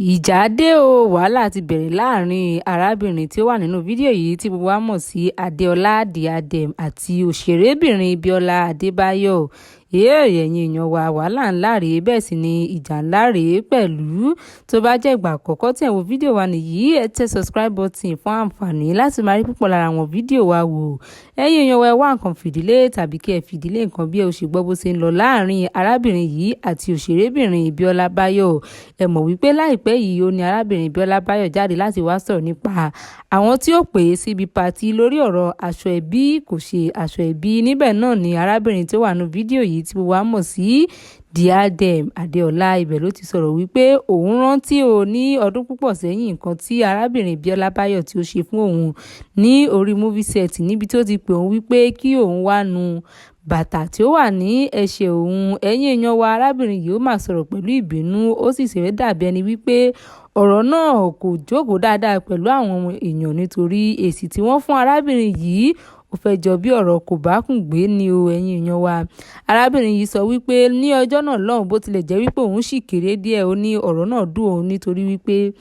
Ìjà dé o, wàhálà ti bẹ̀rẹ̀ láàrin arábìnrin tí ó wà nínú fídíò yìí tí gbogbo wa mọ̀ sí Adéọlá Diadem àti òṣèrébìnrin Bíọ́lá Adébáyọ̀. Ẹ̀yin èèyàn wa, wàhálà ńlá rèé, bẹ́ẹ̀ sì ni ìjà ńlá rèé pẹ̀lú. Tó bá jẹ́ ìgbà àkọ́kọ́ tí ẹ̀ ń wo fídíò wa nìyí, ẹ tẹ subscribe button fún àǹfààní láti máa rí púpọ̀ lára àwọn fídíò wa wò. Ẹ̀yin èèyàn wa, ẹ wá nǹkan fìdílé tàbí kí ẹ fìdílé nǹkan bí ẹ ò ṣe gbọ́ bó ṣe ń lọ láàrin arábìnrin yìí àti òṣèrébìnrin Bíọ́lá Báyọ̀. Ẹ mọ̀ wípé láìpẹ́ yìí ó ní arábìnrin Bíọ́lá Báyọ̀ jáde láti wá sọ̀rọ̀ nípa àwọn tí ó pè é síbi party lórí ọ̀rọ̀ aṣọ ẹbí kò ṣe aṣọ ẹbí. Níbẹ̀ náà ni arábìnrin tí ó wà nínú fídíò yìí tí gbogbo wa mọ̀ sí Diadem Adéọlá, ibẹ̀ ló ti sọ̀rọ̀ wípé òun rántí o ní ọdún púpọ̀ sẹ́yìn nǹkan tí arábìnrin Bíọ́lá Báyọ̀ tí ó ṣe fún òun ní orí movie set, níbi tí ó ti pè òun wípé kí òun wá nu bàtà tí ó wà ní ẹsẹ̀ òun. Ẹ̀yin èèyàn wa, arábìnrin yìí ó mà sọ̀rọ̀ pẹ̀lú ìbínú, ó sì ṣe dàbí ẹni wípé ọ̀rọ̀ náà kò jókòó dáadáa pẹ̀lú àwọn èèyàn, nítorí èsì tí wọ́n fún arábìnrin yìí ó fẹ́ jọ bí ọ̀rọ̀ kòbákùngbé ni o. Ẹ̀yin èèyàn wa, arábìnrin yìí sọ wípé ní ọjọ́ náà lọ́hùn, bó tilẹ̀ jẹ́ wípé òun sì kéré díẹ̀, ó ní ọ̀rọ̀ náà dùn òun, nítorí wípé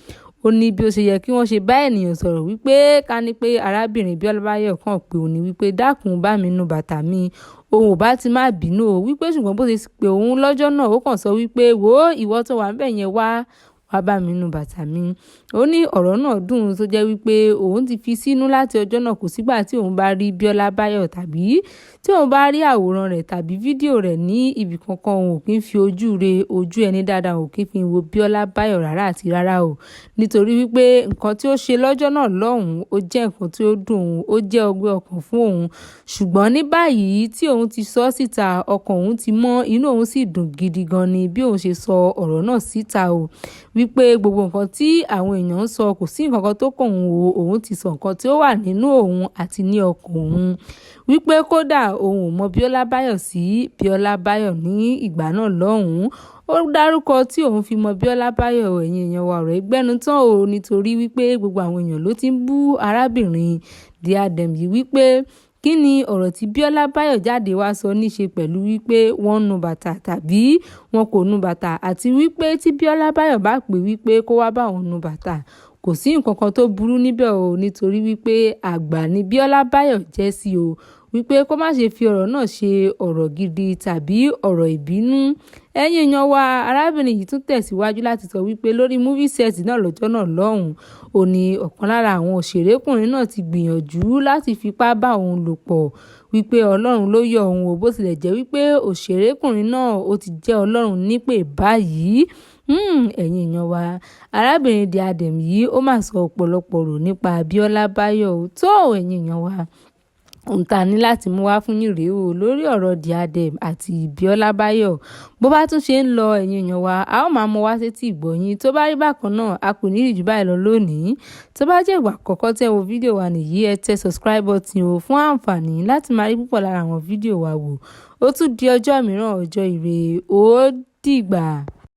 ó ní bí ó ṣe yẹ kí wọ́n ṣe bá ènìyàn sọ̀rọ̀, wípé ká ní pé arábìnrin Bíọ́lá Báyọ̀ kàn pé òun ní wípé, "Dákun, bá mi nu bàtà mi," òun ò bá ti má bínú o, wípé ṣùgbọ́n bó ṣe pé òun lọ́jọ́ náà, ó kàn sọ wípé, "Wò ó, ìwọ tó wà níbẹ̀ yẹn, wá wá bá mi nu bàtà mi." Ó ní ọ̀rọ̀ náà dùn tó jẹ́ wípé òun ti fi sínú láti ọjọ́ náà. Kò sígbà tí òun bá rí Bíọ́lá Báyọ̀ tàbí tí òun bá rí àwòrán rẹ̀ tàbí fídíò rẹ̀ ní ibì kankan, òun ò kí ń fi ojú re ojú ẹni dáadáa, òun ò kí ń fi wo Bíọ́lá Báyọ̀ rárá àti rárá o, nítorí wípé nǹkan tí ó ṣe lọ́jọ́ náà lọ́hùn-ún, ó jẹ́ nǹkan tí ó dùn òun, ó jẹ́ ọgbẹ́ ọkàn fún òun. Ṣùgbọ́n ní báyìí tí òun ti sọ síta, ọkàn òun ti mọ́, inú òun sì dùn gidi gan ni bí òun ṣe sọ ọ̀rọ̀ náà síta o, wípé gbogbo nǹkan tí àwọn èèyàn ń sọ, kò sí nǹkan kan tó kàn òun o. Òun ti sọ nǹkan tí ó wà nínú òun àti ní ọkàn òun, wípé kódà òun ò mọ Bíọ́lá Báyọ̀ sí Bíọ́lá Báyọ̀ ní ìgbà náà lọ́hùn-ún. Ó dárúkọ tí òun fi mọ Bíọ́lá Báyọ̀. Ẹ̀yin èèyàn wa, ọ̀rọ̀ ìgbẹ́nu tán o, nítorí wípé gbogbo àwọn èèyàn ló ti ń bú arábìnrin Diadem yìí wípé kí ni ọ̀rọ̀ tí Bíọ́lá Báyọ̀ jáde wá sọ níṣe pẹ̀lú wípé wọ́n nu bàtà tàbí wọn kò nu bàtà, àti wípé tí Bíọ́lá Báyọ̀ bá pè wípé kó wá bá òun nu bàtà, kò sí nǹkan kan tó burú níbẹ̀ o, nítorí wípé àgbà ni Bíọ́lá Báyọ̀ jẹ́ sí o, wípé kó má ṣe fi ọ̀rọ̀ náà ṣe ọ̀rọ̀ gidi tàbí ọ̀rọ̀ ìbínú. Ẹ̀yin èèyàn wa, arábìnrin yìí tún tẹ̀síwájú láti sọ wípé lórí movie set náà lọ́jọ́ náà lọ́hùn-ún, ó ní ọ̀kan lára àwọn òṣèrékùnrin náà ti gbìyànjú láti fipá bá òun lò pọ̀, wípé Ọlọ́run ló yọ òun o, bó tilẹ̀ jẹ́ wípé òṣèrékùnrin náà ó ti jẹ́ Ọlọ́run nípè báyìí. Ẹ̀yin èèyàn wa, arábìnrin Diadem yìí ó mà sọ ọ̀pọ̀lọpọ̀ ọ̀rọ̀ nípa Bíọ́lá Báyọ̀ tó. Ẹ̀yin èèyàn wa, ohun tá a ní láti mú wá fún yín rèé o lórí ọ̀rọ̀ Diadem àti Bíọ́lá Báyọ̀. Bó bá tún ṣe ń lọ, ẹ̀yin èèyàn wa, a ó máa mú wá sétí ìgbọ́ yín. Tó bá rí bákan náà, a kò ní rí jù báyìí lọ lónìí. Tó bá jẹ́ ìgbà àkọ́kọ́ tí ẹ wo fídíò wa nìyí, ẹ tẹ subscribe button o fún àǹfààní láti máa rí púpọ̀ lára àwọn fídíò wa wò. Ó tún di ọjọ́ mìíràn, ọjọ́ ire, ó dìgbà.